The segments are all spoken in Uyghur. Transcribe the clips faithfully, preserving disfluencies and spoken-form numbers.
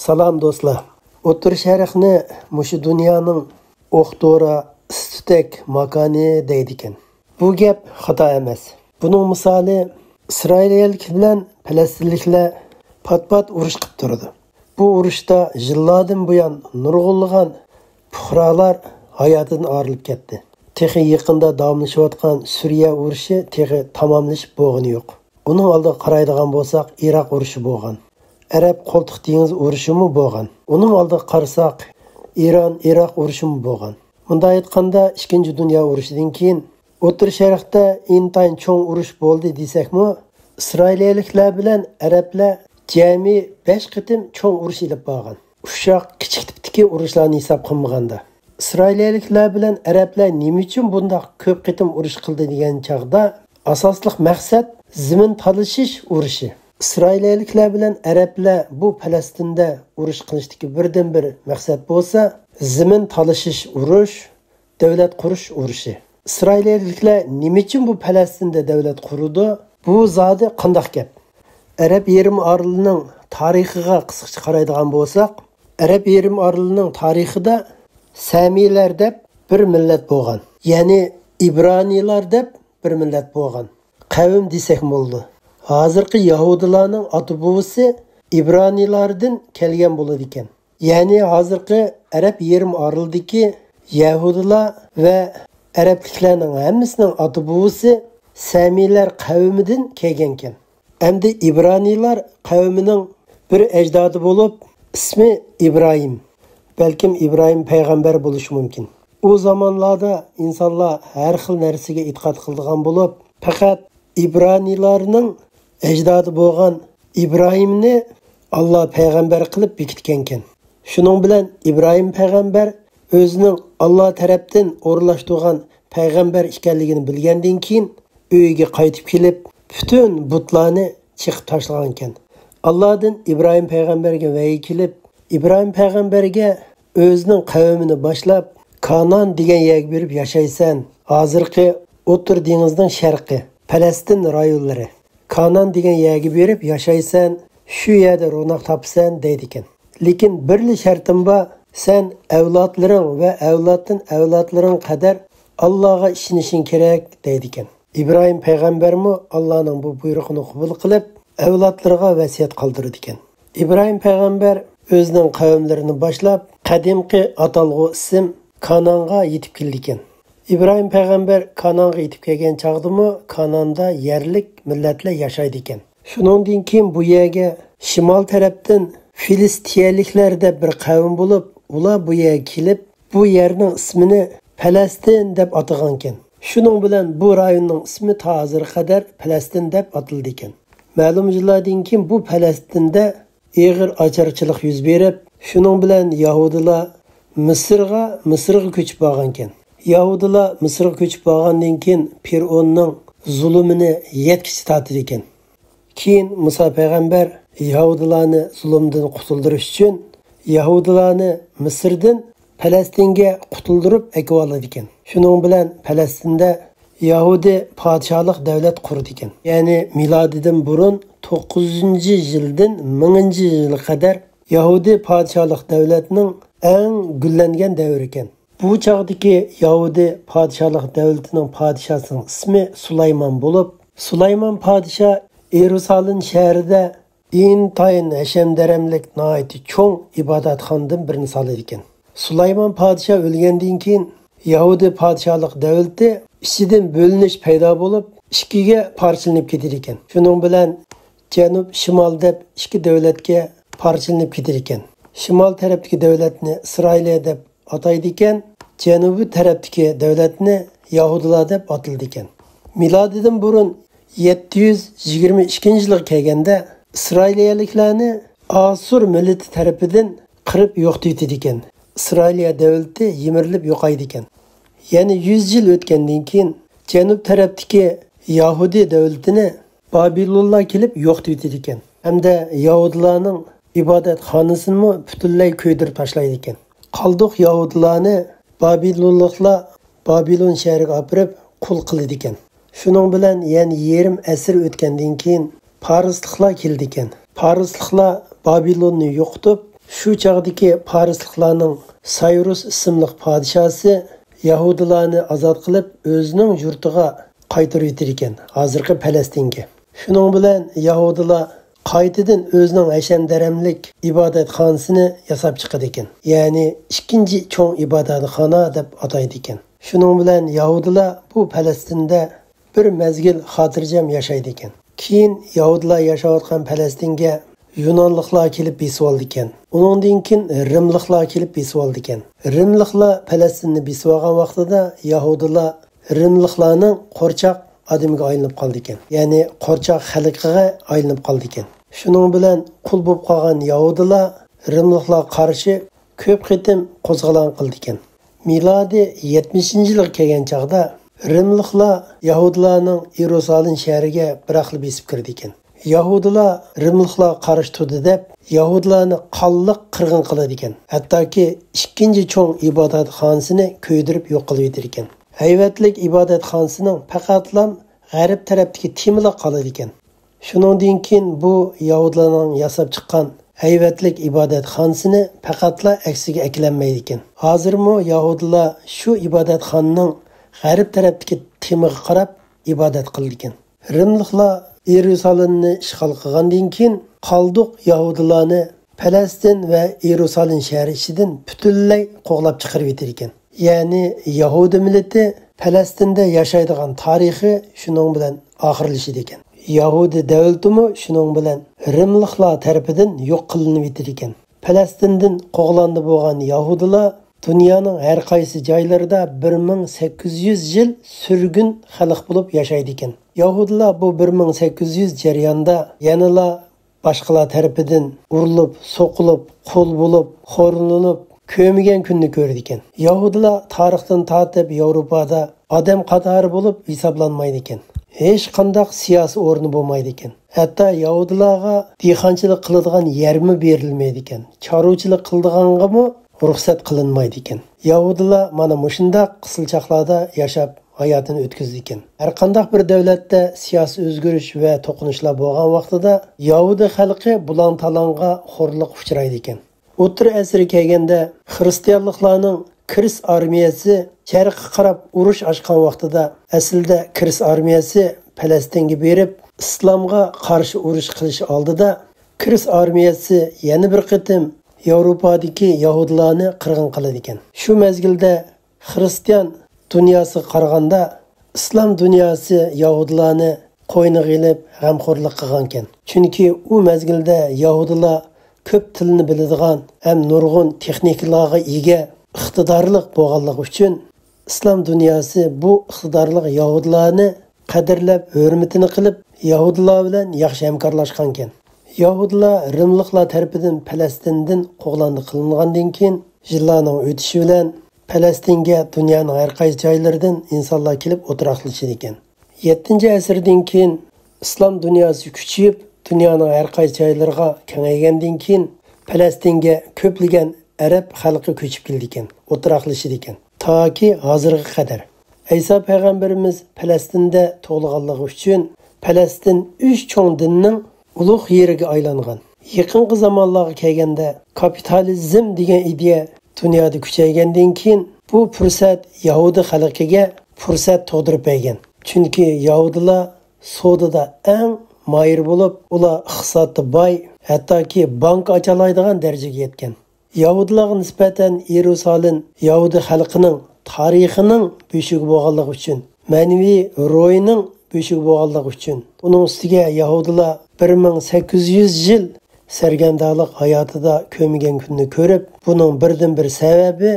سالام دوستلار. ئوتتۇرا شەرقنى مۇشۇ دۇنيانىڭ ئوق-دورا، ئىس-تۈتەك ماكانى دەيدىكەن. بۇ گەپ خاتا ئەمەس. بۇنىڭ مىسالى ئىسرائىلىيەلىك بىلەن پەلەستىنلىكلەر پات-پات ئۇرۇش قىپ تۇرىدۇ. بۇ ئۇرۇشتا يىللاردىن بۇيان نۇرغۇنلىغان پۇقرالار ھاياتىدىن ئايرىلىپ كەتتى. تېخى يېقىندا داۋاملىشىۋاتقان سۈرىيە ئۇرۇشى تېخى تاماملىشىپ بولغىنى يوق. ئۇنىڭ ئالدىغا قارايدىغان بولساق، ئىراق ئۇرۇشى بولغان. ئەرەب قولتۇق دېڭىز ئۇرۇشىمۇ بولغان. ئۇنىڭ ئالدىغا قارىساق، ئىران، ئىراق ئۇرۇشىمۇ بولغان. مۇنداق ئېيتقاندا، ئىككىنچى دۇنيا ئۇرۇشىدىن كېيىن ئوتتۇرا شەرقتە ئىنتايىن چوڭ ئۇرۇش بولدى دېسەكمۇ، ئىسرائىلىيەلىكلەر بىلەن ئەرەبلەر جەمئىي بەش قېتىم چوڭ ئۇرۇش ئېلىپ بارغان. ئۇششاق، كىچىك تىپتىكى ئۇرۇشلارنى ھېساب قىلمىغاندا. ئىسرائىلىيەلىكلەر بىلەن ئەرەبلەر نېمە ئۈچۈن بۇنداق كۆپ قېتىم ئۇرۇش قىلدى دېگەن چاغدا، ئاساسلىق مەقسەت زېمىن تالىشىش ئۇرۇشى. ئىسرائىلىيەلىكلەر بىلەن ئەرەبلەر بۇ پەلەستىندە ئۇرۇش قىلىشتىكى بىردىنبىر مەقسەت بولسا، زېمىن تالىشىش ئۇرۇش، دۆلەت قۇرۇش ئۇرۇشى. ئىسرائىلىيەلىكلەر نېمە ئۈچۈن بۇ پەلەستىندە دۆلەت قۇرىدۇ؟ بۇ زادى قانداق گەپ؟ ئەرەب يېرىم ئارىلىنىڭ تارىخىغا قىسقىچە قارايدىغان بولساق، ئەرەب يېرىم ئارىلىنىڭ تارىخىدا سەمىيلەر دەپ بىر مىللەت بولغان. يەنى ئىبرانىيلار دەپ بىر مىللەت بولغان. قەۋم دېسەكمۇ بولىدۇ. ھازىرقى يەھۇدىيلارنىڭ ئاتا بوۋىسى ئىبرانىيلاردىن كەلگەن بولىدىكەن. يەنى ھازىرقى ئەرەب يېرىم ئارىلىدىكى يەھۇدىيلار ۋە ئەرەبلىكلەرنىڭ ھەممىسىنىڭ ئاتا بوۋىسى سەمىيلەر قەۋمىدىن كەلگەنكەن. ئەمدى ئىبرانىيلار قەۋمىنىڭ بىر ئەجدادى بولۇپ، ئىسمى ئىبراھىم. بەلكىم ئىبراھىم پەيغەمبەر بولۇشى مۇمكىن. ئۇ زامانلاردا ئىنسانلار ھەر خىل نەرسىگە ئېتىقاد قىلىدىغان بولۇپ، پەقەت ئىبرانىيلارنىڭ ئەجدادى بولغان ئىبراھىمنى ئاللا پەيغەمبەر قىلىپ بېكىتكەنكەن. شۇنىڭ بىلەن ئىبراھىم پەيغەمبەر ئۆزىنىڭ ئاللا تەرەپتىن ئورۇنلاشتۇرغان پەيغەمبەر ئىكەنلىكىنى بىلگەندىن كېيىن، ئۆيىگە قايتىپ كېلىپ، پۈتۈن بۇتلارنى چېقىپ تاشلىغانىكەن. ئاللادىن ئىبراھىم پەيغەمبەرگە ۋەھىي كېلىپ، ئىبراھىم پەيغەمبەرگە ئۆزىنىڭ قەۋمىنى باشلاپ، كانان دېگەن يەرگە بېرىپ ياشايسەن. ھازىرقى ئوتتۇرا دېڭىزنىڭ شەرقى، پەلەستىن رايونلىرى. كانان دېگەن يەرگە بېرىپ ياشايسەن، شۇ يەردە روناق تاپىسەن، دەيدىكەن. لېكىن بىرلا شەرتىم بار، سەن ئەۋلادلىرىڭ ۋە ئەۋلادتىن ئەۋلادلىرىڭ قەدەر ئاللاغا ئىشىنىشىڭ كېرەك، دەيدىكەن. ئىبراھىم پەيغەمبەرمۇ ئاللانىڭ بۇ بۇيرۇقىنى قوبۇل قىلىپ، ئەۋلادلىرىغا ۋەسىيەت قالدۇرىدىكەن. ئىبراھىم پەيغەمبەر ئۆزىنىڭ قەۋملىرىنى باشلاپ، قەدىمكى ئاتالغۇ ئىسىم كانانغا يېتىپ كېلىدىكەن. ئىبراھىم پەيغەمبەر كانانغا يېتىپ كەلگەن چاغدىمۇ كاناندا يەرلىك مىللەتلەر ياشايدىكەن. شۇنىڭدىن كېيىن بۇ يەرگە شىمال تەرەپتىن فىلىستىيەلىكلەر دەپ بىر قەۋم بولۇپ، ئۇلار بۇ يەرگە كېلىپ، بۇ يەرنىڭ ئىسمىنى پەلەستىن دەپ ئاتىغانكەن. شۇنىڭ بىلەن بۇ رايوننىڭ ئىسمى تا ھازىرغا قەدەر پەلەستىن دەپ ئاتىلىدىكەن. مەلۇم يىللاردىن كېيىن بۇ پەلەستىندە ئېغىر ئاچارچىلىق يۈز بېرىپ، شۇنىڭ بىلەن يەھۇدىيلار مىسىرغا، مىسىرغا كۆچۈپ بارغانكەن. يەھۇدىيلار مىسىرغا كۆچۈپ بارغاندىن كېيىن، پىرئوننىڭ زۇلۇمىنى يەتكۈچە تارتىدىكەن. كېيىن مۇسا پەيغەمبەر يەھۇدىيلارنى زۇلۇمدىن قۇتۇلدۇرۇش ئۈچۈن، يەھۇدىيلارنى مىسىردىن پەلەستىنگە قۇتۇلدۇرۇپ ئەكىۋالىدىكەن. شۇنىڭ بىلەن پەلەستىندە يەھۇدىي پادىشاھلىق دەۋلەت قۇرىدىكەن. يەنى مىلادىدىن بۇرۇن توققۇزىنچى يىلدىن مىڭىنچى يىلغا قەدەر يەھۇدىي پادىشاھلىق دەۋلەتنىڭ ئەڭ گۈللەنگەن دەۋرىكەن. بۇ چاغدىكى يەھۇدىي پادىشاھلىق دەۋلىتىنىڭ پادىشاسىنىڭ ئىسمى سۇلايمان بولۇپ، سۇلايمان پادىشاھ ئىيرۇسالىم شەھىرىدە ئىنتايىن ھەشەم-دەرەملىك ناھايىتى چوڭ ئىبادەتخانىدىن بىرنى سالىدىكەن. سۇلايمان پادىشاھ ئۆلگەندىن كېيىن، يەھۇدىي پادىشاھلىق دەۋلىتى ئىچىدىن بۆلۈنۈش پەيدا بولۇپ، ئىككىگە پارچىلىنىپ كېتىدىكەن. شۇنىڭ بىلەن جەنۇب، شىمال دەپ ئىككى دۆلەتكە پارچىلىنىپ كېتىدىكەن. شىمال تەرەپتىكى دۆلەتنى ئىسرائىلىيە دەپ ئاتايدىكەن، جەنۇبىي تەرەپتىكى دۆلەتنى يەھۇدىيلار دەپ ئاتىلىدىكەن. مىلادىدىن بۇرۇن يەتتە يۈز يىگىرمە ئىككىنچى يىلغا كەلگەندە، ئىسرائىلىيەلىكلەرنى ئاسۇر مىللىتى تەرىپىدىن قىرىپ يوقىتىۋېتىدىكەن. ئىسرائىلىيە دۆلىتى يىمىرىلىپ يوقايدىكەن. يەنە يۈز يىل ئۆتكەندىن كېيىن، جەنۇب تەرەپتىكى يەھۇدىي دۆلىتىنى بابىلونلار كېلىپ يوقىتىۋېتىدىكەن ھەمدە يەھۇدىيلارنىڭ ئىبادەتخانىسىنىمۇ پۈتۈنلەي كۆيدۈرۈپ تاشلايدىكەن. قالدۇق يەھۇدىيلارنى بابىلونلۇقلار بابىلون شەھىرىگە ئاپىرىپ قۇل قىلىدىكەن. شۇنىڭ بىلەن يەنە يېرىم ئەسىر ئۆتكەندىن كېيىن، پارسلىقلار كېلىدىكەن. پارسلىقلار بابىلوننى يوقىتىپ، شۇ چاغدىكى پارسلىقلارنىڭ سايرۇس ئىسىملىق پادىشاسى يەھۇدىيلارنى ئازاد قىلىپ، ئۆزىنىڭ يۇرتىغا قايتۇرۇۋېتىدىكەن، ھازىرقى پەلەستىنگە. شۇنىڭ بىلەن يەھۇدىيلار قايتىدىن ئۆزىنىڭ ھەشەمدەرەملىك ئىبادەتخانىسىنى ياساپ چىقىدىكەن. يەنى ئىككىنچى چوڭ ئىبادەتخانا دەپ ئاتايدىكەن. شۇنىڭ بىلەن يەھۇدىيلار بۇ پەلەستىندە بىر مەزگىل خاتىرجەم ياشايدىكەن. كېيىن يەھۇدىيلار ياشاۋاتقان پەلەستىنگە يۇنانلىقلار كېلىپ بېسىۋالىدىكەن. ئۇنىڭدىن كېيىن رىملىقلار كېلىپ بېسىۋالىدىكەن. رىملىقلار پەلەستىننى بېسىۋالغان ۋاقتىدا يەھۇدىيلار رىملىقلارنىڭ قورچاق ئادىمىگە ئايلىنىپ قالىدىكەن. يەنى قورچاق خەلقىگە ئايلىنىپ قالىدىكەن. شۇنىڭ بىلەن قۇل بولۇپ قالغان يەھۇدىيلار رىملىقلارغا قارشى كۆپ قېتىم قوزغىلاڭ قىلىدىكەن. مىلادىي يەتمىشىنچى يىلغا كەلگەن چاغدا رىملىقلار يەھۇدىيلارنىڭ يېرۇسالىم شەھىرىگە بىراقلا بېسىپ كىرىدىكەن. يەھۇدىيلار رىملىقلارغا قارشى تۇردى دەپ، يەھۇدىيلارنى قانلىق قىرغىن قىلىدىكەن. ھەتتاكى ئىككىنچى چوڭ ئىبادەتخانىسىنى كۆيدۈرۈپ يوق قىلىۋېتىدىكەن. ھەيۋەتلىك ئىبادەتخانىسىنىڭ پەقەتلا غەرب تەرەپتىكى تېمىلا قالىدىكەن. شۇنىڭدىن كېيىن بۇ يەھۇدىيلارنىڭ ياساپ چىققان ھەيۋەتلىك ئىبادەتخانىسىنى پەقەتلا ئەكسىگە ئەكىلەلمەيدىكەن. ھازىرمۇ يەھۇدىيلار شۇ ئىبادەتخانىنىڭ غەرب تەرەپتىكى تېمىغا قاراپ ئىبادەت قىلىدىكەن. رىملىقلار يېرۇسالىمنى ئىشغال قىلغاندىن كېيىن، قالدۇق يەھۇدىيلارنى پەلەستىن ۋە يېرۇسالىم شەھىرى ئىچىدىن پۈتۈنلەي قوغلاپ چىقىرىۋېتىدىكەن. يەنى يەھۇدىي مىللىتى پەلەستىندە ياشايدىغان تارىخى شۇنىڭ بىلەن ئاخىرلىشىدىكەن. يەھۇدىي دەۋلىتىمۇ شۇنىڭ بىلەن رىملىقلار تەرىپىدىن يوق قىلىنىۋېتىدىكەن. پەلەستىندىن قوغلاندى بولغان يەھۇدىيلار دۇنيانىڭ ھەر قايسى جايلىرىدا بىر مىڭ سەككىز يۈز يىل سۈرگۈن خەلق بولۇپ ياشايدىكەن. يەھۇدىيلار بۇ بىر مىڭ سەككىز يۈز جەرياندا يەنىلا باشقىلار تەرىپىدىن ئۇرۇلۇپ، سوقۇلۇپ، قۇل بولۇپ، خورلىنىپ، كۆرمىگەن كۈننى كۆرىدىكەن. يەھۇدىيلار تارىختىن تارتىپ ياۋروپادا ئادەم قاتارى بولۇپ ھېسابلانمايدىكەن. ھېچقانداق سىياسىي ئورنى بولمايدىكەن. ھەتتا يەھۇدىيلارغا دېھقانچىلىق قىلىدىغان يەرمۇ بېرىلمەيدىكەن. چارۋىچىلىق قىلىدىغانغىمۇ رۇخسەت قىلىنمايدىكەن. يەھۇدىيلار مانا مۇشۇنداق قىسىل چاغلاردا ياشاپ، ھاياتىنى ئۆتكۈزىدىكەن. ھەرقانداق بىر دۆلەتتە سىياسىي ئۆزگىرىش ۋە توقۇنۇشلار بولغان ۋاقتىدا يەھۇدىي خەلقى بۇلاڭ-تالاڭغا، خورلۇققا ئۇچرايدىكەن. ئوتتۇرا ئەسىرگە كەلگەندە خىرىستىيانلىقلارنىڭ كىرىس ئارمىيەسى شەرققە قاراپ ئۇرۇش ئاچقان ۋاقتىدا، ئەسلىدە كىرىس ئارمىيەسى پەلەستىنگە بېرىپ، ئىسلامغا قارشى ئۇرۇش قىلىش ئالدىدا، كىرىس ئارمىيەسى يەنە بىر قېتىم ياۋروپادىكى يەھۇدىيلارنى قىرغىن قىلىدىكەن. شۇ مەزگىلدە خىرىستىيان دۇنياسىغا قارىغاندا، ئىسلام دۇنياسى يەھۇدىيلارنى قوينىغا ئېلىپ غەمخورلۇق قىلغانىكەن. چۈنكى ئۇ مەزگىلدە يەھۇدىيلار كۆپ تىلنى بىلىدىغان ھەم نۇرغۇن تېخنىكىلارغا ئىگە ئىقتىدارلىق بولغانلىقى ئۈچۈن، ئىسلام دۇنياسى بۇ ئىقتىدارلىق يەھۇدىيلارنى قەدىرلەپ، ھۆرمىتىنى قىلىپ، يەھۇدىيلار بىلەن ياخشى ھەمكارلاشقانىكەن. يەھۇدىيلار رىملىقلار تەرىپىدىن پەلەستىندىن قوغلاندى قىلىنغاندىن كېيىن، يىللارنىڭ ئۆتۈشى بىلەن پەلەستىنگە دۇنيانىڭ ھەر قايسى جايلىرىدىن ئىنسانلار كېلىپ ئولتۇراقلىشىدىكەن. يەتتىنچى ئەسىردىن كېيىن ئىسلام دۇنياسى كۈچىيىپ، دۇنيانىڭ ھەر قايسى جايلىرىغا كېڭەيگەندىن كېيىن، پەلەستىنگە كۆپلىگەن ئەرەب خەلقى كۆچۈپ كېلىدىكەن، ئولتۇراقلىشىدىكەن. تاكى ھازىرغا قەدەر. ئەيسا پەيغەمبىرىمىز پەلەستىندە تۇغۇلغانلىقى ئۈچۈن، پەلەستىن ئۈچ چوڭ دىننىڭ ئۇلۇغ يېرىگە ئايلانغان. يېقىنقى زامانلارغا كەلگەندە، كاپىتالىزم دېگەن ئىدىيە دۇنيادا كۈچەيگەندىن كېيىن، بۇ پۇرسەت يەھۇدىي خەلقىگە پۇرسەت تۇغدۇرۇپ بەرگەن. چۈنكى يەھۇدىيلار سودىدا ئەڭ ماھىر بولۇپ، ئۇلار ئىقتىسادتا باي، ھەتتاكى بانكا ئاچالايدىغان دەرىجىگە يەتكەن. يەھۇدىيلارغا نىسبەتەن يېرۇسالىم يەھۇدىي خەلقىنىڭ تارىخىنىڭ بۆشۈكى بولغانلىقى ئۈچۈن، مەنىۋى روھىنىڭ بۆشۈكى بولغانلىقى ئۈچۈن، ئۇنىڭ ئۈستىگە يەھۇدىيلار بىر مىڭ سەككىز يۈز يىل سەرگەردانلىق ھاياتىدا كۆرمىگەن كۈننى كۆرۈپ، بۇنىڭ بىردىنبىر سەۋەبى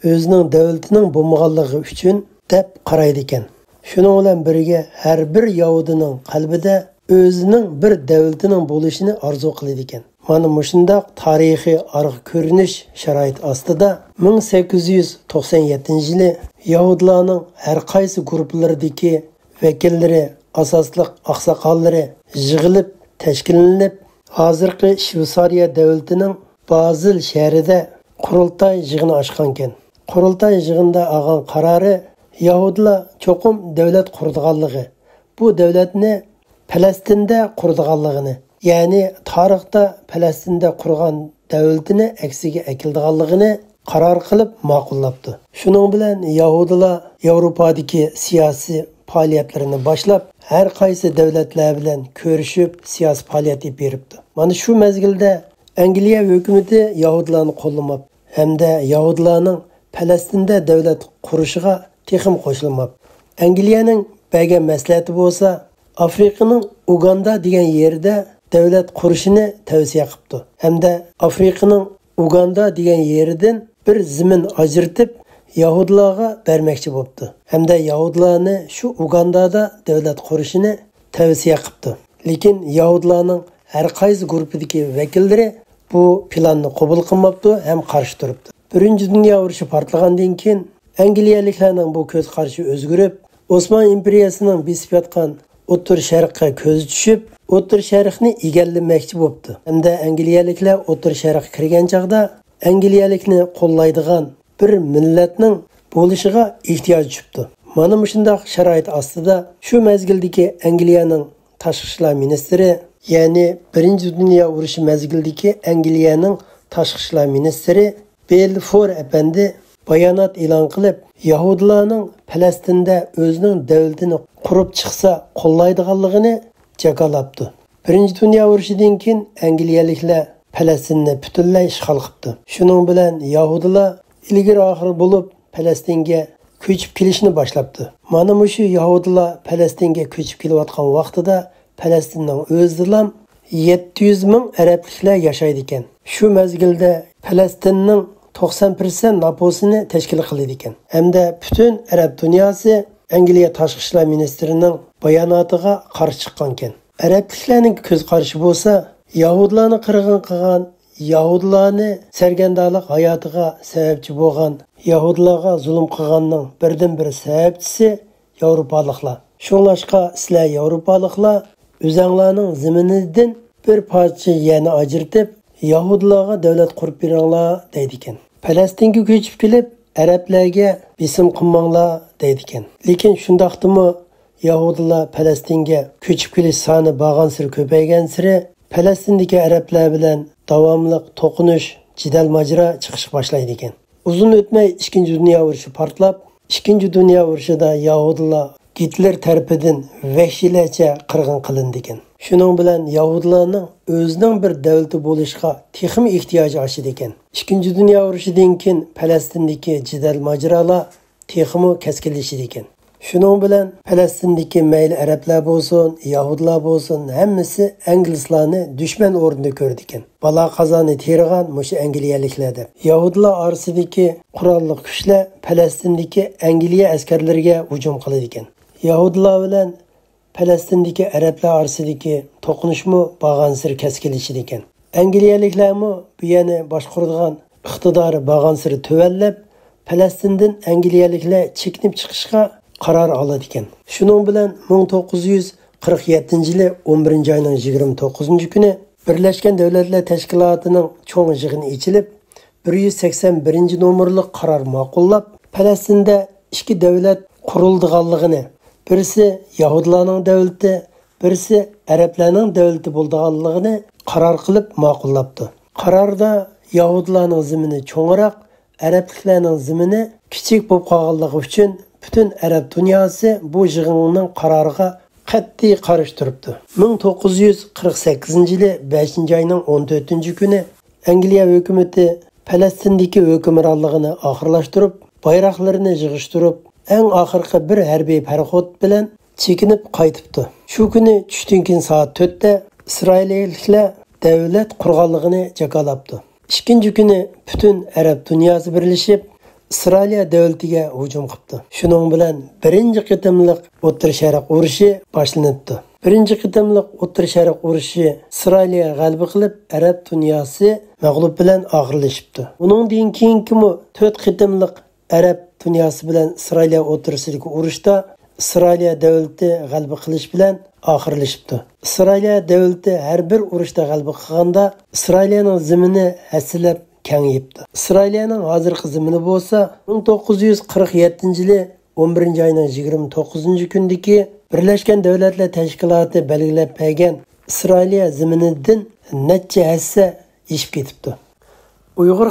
ئۆزىنىڭ دۆلىتىنىڭ بولمىغانلىقى ئۈچۈن دەپ قارايدىكەن. شۇنىڭ بىلەن بىرگە، ھەر بىر يەھۇدىينىڭ قەلبىدە ئۆزىنىڭ بىر دۆلىتىنىڭ بولۇشىنى ئارزۇ قىلىدىكەن. مانا مۇشۇنداق تارىخىي ئارقا كۆرۈنۈش شارائىتى ئاستىدا، مىڭ سەككىز يۈز توقسان يەتتىنچى يىلى يەھۇدىيلارنىڭ ھەر قايسى گۇرۇپپىلىرىدىكى ۋەكىللىرى، ئاساسلىق ئاقساقاللىرى يىغىلىپ، تەشكىللىنىپ، ھازىرقى شۋېتسارىيە دۆلىتىنىڭ بازېل شەھىرىدە قۇرۇلتاي يىغىنى ئاچقانىكەن. قۇرۇلتاي يىغىنىدا ئالغان قارارى يەھۇدىيلار چوقۇم دۆلەت قۇرىدىغانلىقى، بۇ دۆلەتنى پەلەستىندە قۇرىدىغانلىقىنى، يەنى تارىختا پەلەستىندە قۇرغان دۆلىتىنى ئەكسىگە ئەكېلىدىغانلىقىنى قارار قىلىپ ماقۇللاپتۇ. شۇنىڭ بىلەن يەھۇدىيلار ياۋروپادىكى سىياسىي پائالىيەتلىرىنى باشلاپ، ھەر قايسى دۆلەتلەر بىلەن كۆرۈشۈپ، سىياسىي پائالىيەت ئېلىپ بېرىپتۇ. مانا شۇ مەزگىلدە ئەنگلىيە ھۆكۈمىتى يەھۇدىيلارنى قوللىماپتۇ ھەمدە يەھۇدىيلارنىڭ پەلەستىندە دۆلەت قۇرۇشىغا تېخىمۇ قوشۇلماپتۇ. ئەنگلىيەنىڭ بەرگەن مەسلىھەتى بولسا، ئافرىقىنىڭ ئۇگاندا دېگەن يېرىدە دۆلەت قۇرۇشىنى تەۋسىيە قىپتۇ ھەمدە ئافرىقىنىڭ ئۇگاندا دېگەن يېرىدىن بىر زېمىن ئاجرىتىپ، يەھۇدىيلارغا بەرمەكچى بوپتۇ ھەمدە يەھۇدىيلارنى شۇ ئۇگاندادا دۆلەت قۇرۇشىنى تەۋسىيە قىپتۇ. لېكىن يەھۇدىيلارنىڭ ھەر قايسى گۇرۇپپىدىكى ۋەكىللىرى بۇ پىلاننى قوبۇل قىلماپتۇ ھەم قارشى تۇرۇپتۇ. بىرىنچى دۇنيا ئۇرۇشى پارتلىغاندىن كېيىن، ئەنگلىيەلىكلەرنىڭ بۇ كۆز قارىشى ئۆزگىرىپ، ئوسمان ئىمپېرىيەسىنىڭ بېسىپ ياتقان ئوتتۇرا شەرققە كۆزى چۈشۈپ، ئوتتۇرا شەرقنى ئىگىلىمەكچى بوپتۇ ھەمدە ئەنگلىيەلىكلەر ئوتتۇرا شەرققە كىرگەن چاغدا ئەنگلىيەلىكنى قوللايدىغان بىر مىللەتنىڭ بولۇشىغا ئېھتىياج چۈشۈپتۇ. مانا مۇشۇنداق شارائىت ئاستىدا شۇ مەزگىلدىكى ئەنگلىيەنىڭ تاشقى ئىشلار مىنىستىرى، يەنى بىرىنچى دۇنيا ئۇرۇشى مەزگىلىدىكى ئەنگلىيەنىڭ تاشقى ئىشلار مىنىستىرى بېلفور ئەپەندى بايانات ئېلان قىلىپ، يەھۇدىيلارنىڭ پەلەستىندە ئۆزىنىڭ دۆلىتىنى قۇرۇپ چىقسا قوللايدىغانلىقىنى جاكارلاپتۇ. بىرىنچى دۇنيا ئۇرۇشىدىن كېيىن ئەنگلىيەلىكلەر پەلەستىننى پۈتۈنلەي ئىشغال قىپتۇ. شۇنىڭ بىلەن يەھۇدىيلار ئىلگىرى ئاخىر بولۇپ پەلەستىنگە كۆچۈپ كېلىشنى باشلاپتۇ. مانا مۇشۇ يەھۇدىيلار پەلەستىنگە كۆچۈپ كېلىۋاتقان ۋاقتىدا پەلەستىننىڭ ئۆزىدىلا يەتتە يۈز مىڭ ئەرەبلىكلەر ياشايدىكەن. شۇ مەزگىلدە پەلەستىننىڭ توقسان پىرسەنت نوپۇسىنى تەشكىل قىلىدىكەن. ھەمدە پۈتۈن ئەرەب دۇنياسى ئەنگلىيە تاشقى ئىشلار مىنىستىرىنىڭ باياناتىغا قارشى چىققانكەن. ئەرەبلىكلەرنىڭ كۆز قارىشى بولسا، يەھۇدىيلارنى قىرغىن قىلغان، يەھۇدىيلارنى سەرگەردانلىق ھاياتىغا سەۋەبچى بولغان، يەھۇدىيلارغا زۇلۇم قىلغاننىڭ بىردىنبىر سەۋەبچىسى ياۋروپالىقلار. شۇڭلاشقا سىلەر ياۋروپالىقلار ئۆزەڭلارنىڭ زېمىنىدىن بىر پارچە يەرنى ئاجرىتىپ، يەھۇدىيلارغا دۆلەت قۇرۇپ بېرىڭلار دەيدىكەن. پەلەستىنگە كۆچۈپ كېلىپ، ئەرەبلەرگە بېسىم قىلماڭلار دەيدىكەن. لېكىن شۇنداقتىمۇ يەھۇدىيلار پەلەستىنگە كۆچۈپ كېلىش سانى بارغانسېرى كۆپەيگەنسېرى، پەلەستىندىكى ئەرەبلەر بىلەن داۋاملىق توقۇنۇش، جېدەل ماجىرا چىقىشقا باشلايدىكەن. ئۇزۇن ئۆتمەي ئىككىنچى دۇنيا ئۇرۇشى پارتلاپ، ئىككىنچى دۇنيا ئۇرۇشىدا يەھۇدىيلار گىتلېر تەرىپىدىن ۋەھشىيلەرچە قىرغىن قىلىنىدىكەن. شۇنىڭ بىلەن يەھۇدىيلارنىڭ ئۆزىنىڭ بىر دۆلىتى بولۇشقا تېخىمۇ ئېھتىياجى ئاشىدىكەن. ئىككىنچى دۇنيا ئۇرۇشىدىن كېيىن پەلەستىندىكى جېدەل ماجىرالار تېخىمۇ كەسكىنلىشىدىكەن. شۇنىڭ بىلەن پەلەستىندىكى مەيلى ئەرەبلەر بولسۇن، يەھۇدىيلار بولسۇن، ھەممىسى ئىنگلىزلارنى دۈشمەن ئورنىدا كۆرىدىكەن. بالا قازانى تېرىغان مۇشۇ ئەنگلىيەلىكلەر دەپ. يەھۇدىيلار ئارىسىدىكى قوراللىق كۈچلەر پەلەستىندىكى ئەنگلىيە ئەسكەرلىرىگە ھۇجۇم قىلىدىكەن. يەھۇدىيلار بىلەن پەلەستىندىكى ئەرەبلەر ئارىسىدىكى توقۇنۇشمۇ بارغانسېرى كەسكىنلىشىدىكەن. ئەنگلىيەلىكلەرمۇ بۇ يەرنى باشقۇرىدىغان ئىقتىدارى بارغانسېرى تۆۋەنلەپ، پەلەستىندىن ئەنگلىيەلىكلەر چېكىنىپ چىقىشقا قارار ئالىدىكەن. شۇنىڭ بىلەن مىڭ توققۇز يۈز قىرىق يەتتىنچى يىلى ئون بىرىنچى ئاينىڭ يىگىرمە توققۇزىنچى كۈنى بىرلەشكەن دۆلەتلەر تەشكىلاتىنىڭ چوڭ يىغىنى ئېچىلىپ، بىر يۈز سەكسەن بىرىنچى نومۇرلۇق قارار ماقۇللاپ، پەلەستىندە ئىككى دۆلەت قۇرۇلىدىغانلىقىنى، بىرسى يەھۇدىيلارنىڭ دۆلىتى، بىرسى ئەرەبلەرنىڭ دۆلىتى بولىدىغانلىقىنى قارار قىلىپ ماقۇللاپتۇ. قاراردا يەھۇدىيلارنىڭ زېمىنى چوڭراق، ئەرەبلىكلەرنىڭ زېمىنى كىچىك بولۇپ قالغانلىقى ئۈچۈن پۈتۈن ئەرەب دۇنياسى بۇ يىغىننىڭ قارارىغا قەتئىي قارشى تۇرۇپتۇ. مىڭ توققۇز يۈز قىرىق سەككىزىنچى يىلى بەشىنچى ئاينىڭ ئون تۆتىنچى كۈنى ئەنگلىيە ھۆكۈمىتى پەلەستىندىكى ھۆكۈمرانلىقىنى ئاخىرلاشتۇرۇپ، بايراقلىرىنى يىغىشتۇرۇپ، ئەڭ ئاخىرقى بىر ھەربىي پاراخوت بىلەن چېكىنىپ قايتىپتۇ. شۇ كۈنى چۈشتىن كېيىن سائەت تۆتتە ئىسرائىلىيەلىكلەر دۆلەت قۇرغانلىقىنى جاكارلاپتۇ. ئىككىنچى كۈنى پۈتۈن ئەرەب دۇنياسى بىرلىشىپ، ئىسرائىلىيە دۆلىتىگە ھۇجۇم قىپتۇ. شۇنىڭ بىلەن بىرىنچى قېتىملىق ئوتتۇرا شەرق ئۇرۇشى باشلىنىپتۇ. بىرىنچى قېتىملىق ئوتتۇرا شەرق ئۇرۇشى ئىسرائىلىيە غەلىبە قىلىپ، ئەرەب دۇنياسى مەغلۇپ بىلەن ئاخىرلىشىپتۇ. ئۇنىڭدىن كېيىنكىمۇ تۆت قېتىملىق ئەرەب دۇنياسى بىلەن ئىسرائىلىيە ئوتتۇرىسىدىكى ئۇرۇشتا ئىسرائىلىيە دۆلىتى غەلىبە قىلىش بىلەن ئاخىرلىشىپتۇ. ئىسرائىلىيە دۆلىتى ھەر بىر ئۇرۇشتا غەلىبە قىلغاندا، ئىسرائىلىيەنىڭ زېمىنى ھەسسىلەپ كېڭىيىپتۇ. ئىسرائىلىيەنىڭ ھازىرقى زېمىنى بولسا مىڭ توققۇز يۈز قىرىق يەتتىنچى يىلى ئون بىرىنچى ئاينىڭ يىگىرمە توققۇزىنچى كۈنىدىكى بىرلەشكەن دۆلەتلەر تەشكىلاتى بەلگىلەپ بەرگەن ئىسرائىلىيە زېمىنىدىن نەچچە ھەسسە ئېشىپ كېتىپتۇ. ئۇيغۇر